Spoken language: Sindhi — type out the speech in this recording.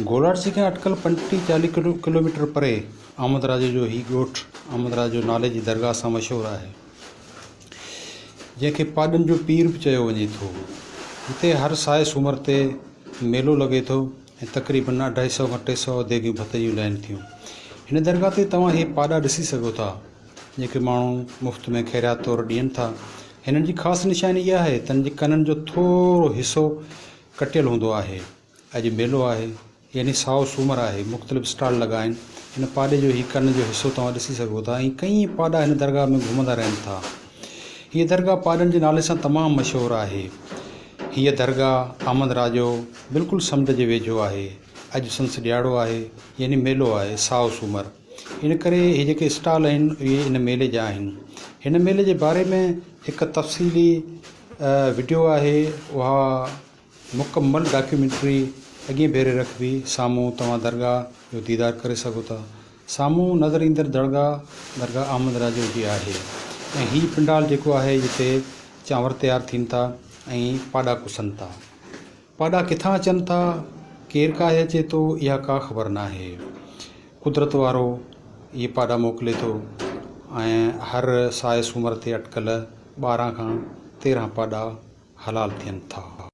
گولاڙچي کان اٽڪل 35 40 ڪلوميٽر پري احمد راڄو جو هي ڳوٺ احمد راڄو نالي جي درگاهه سان مشهور آهي، جنهن کي پاڏن جو پير به چيو وڃي ٿو. هتي هر سائي سومر تي ميلو لڳي ٿو ۽ تقريبن اڍائي سئو کان 300 ديڳيون ڀت جون لهن ٿيون. هن درگاهه تي توهان هي پاڏا ڏسي سگهو ٿا، جيڪي ماڻهو مفت ۾ خيرات طور ڏين ٿا. هنن جي خاص نشاني اها آهي ته هن جي ڪنن جو ٿورو حصو ڪٽيل هوندو آهي. اڄ ميلو آهي يعني سائو سومر آهي مختلف اسٽال لڳا آهن هن پاڏي جو هي ڪن جو حصو توهان ڏسي سگهو ٿا ۽ ڪئين پاڏا هن درگاهه ۾ گهمندا رهن ٿا هيء درگاهه پاڏن جي نالي سان تمام مشهور آهي هيء درگاهه احمد راڄو بلڪل سمنڊ جي ويجهو آهي اڄ سنس ڏياڙو آهي يعني ميلو آهي سائو سومر ان ڪري هي جيڪي اسٽال آهن اهي ان ميلي جا آهن هن ميلي جي باري ۾ هڪ تفصيلي وڊيو آهي اها مڪمل ڊاڪيومينٽري اڳئين ڀيري رکبي، سامهون توهان درگاهه جو ديدار ڪري سگهو ٿا. سامهون نظر ايندڙ درگاهه، درگاهه احمد راڄو جي آهي ۽ هي پنڊال جيڪو آهي جتي چانور تيار ٿين ٿا ۽ پاڏا ڪسن ٿا. پاڏا ڪٿان اچن ٿا، ڪير ڪاهي اچي ٿو اها ڪا خبر ناهي. قدرت وارو اهي پاڏا موڪلي ٿو ۽ هر سائي سومر تي اٽڪل 12 کان 13 پاڏا حلال ٿين ٿا.